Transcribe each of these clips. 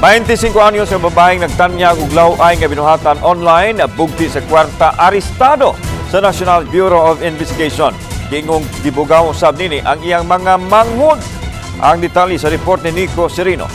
25 anyos ang babaeng nagtanyag og law-ay nga binuhatan online, bugti sa kwarta, arestado sa National Bureau of Investigation. Giingong gibugaw usab nini ang iyang mga manghod. Ang detalye sa report ni Nico Serino.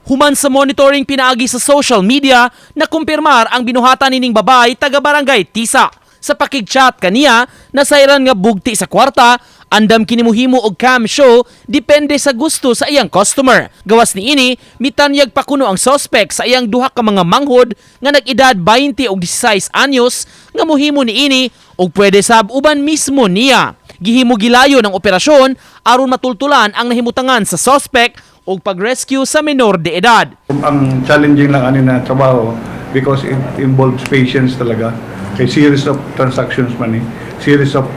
Human sa monitoring pinaagi sa social media, nakumpirmar ang binuhatan nining babae taga Barangay Tisa. Sa pakigchat kaniya, nasayran nga bugti sa kwarta, andam kini muhimo og cam show depende sa gusto sa iyang customer. Gawas niini, mitanyag pa kuno ang suspect sa iyang duha ka mga manghod nga nag-edad 20 og 16 anyos nga muhimo niini og pwede sab uban mismo niya. Gihimo gilayo ng operasyon aron matultulan ang nahimutangan sa suspect og pag-rescue sa menor de edad. Ang challenging lang ani na trabaho because it involves patience talaga. Kay series of transactions man eh. Series of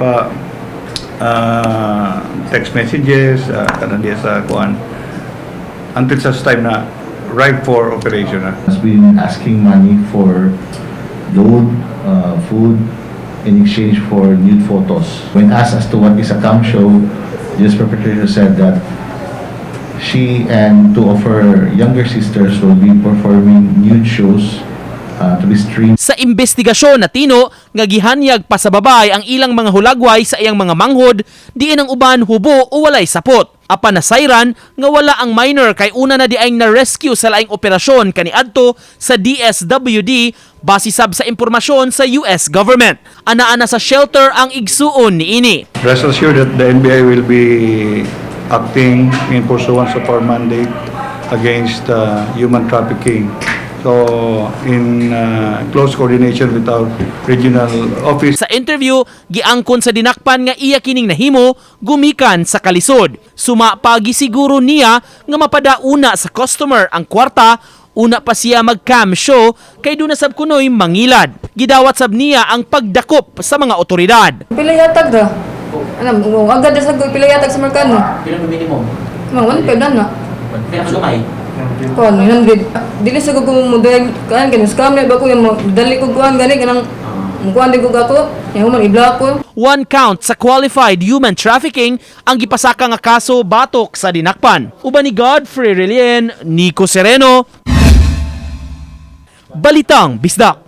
text messages, kanang diya sa kuan. Until such time na ripe for operation na. Has been asking money for load, food, in exchange for nude photos. When asked as to what is a cam show, this perpetrator said that she and two of her younger sisters will be performing nude shows to be streamed. Sa investigasyon na tino nga gihanyag pa sa babay ang ilang mga hulagway sa iyang mga manghod, diin ang uban hubo o walay sapot. Apan nasayran nga wala ang minor kay una na diay na-rescue sa laing operasyon kaniadto sa DSWD base sab sa impormasyon sa US government. Anaa na sa shelter ang igsuon niini. Rest assured that the NBI will be acting in pursuance of our mandate against human trafficking. So, in close coordination with our regional office. Sa interview, giangkon sa dinakpan nga iya kining nahimo gumikan sa kalisod. Suma pa gisiguro niya nga mapadauna sa customer ang kwarta una pa siya mag-cam show kay duna sab kunoy mangilad. Gidawat sab niya ang pagdakop sa mga otoridad. Pila yatag ra? Ano, agad ra sa pila yatag sa Merkano? Pila ang minimum? Mga 1.5 na na. Pila ka gamay? Kuan, 900. Dili sa ko mo dahil kuan kani scam na ba ko yung dali ko kuan gani kanang kuan di ko ako, yang human i-block ko. One count sa qualified human trafficking ang gipasaka nga kaso batok sa dinakpan. Uban ni Godfrey Relien, Nico Sereno, Balitang Bisdak.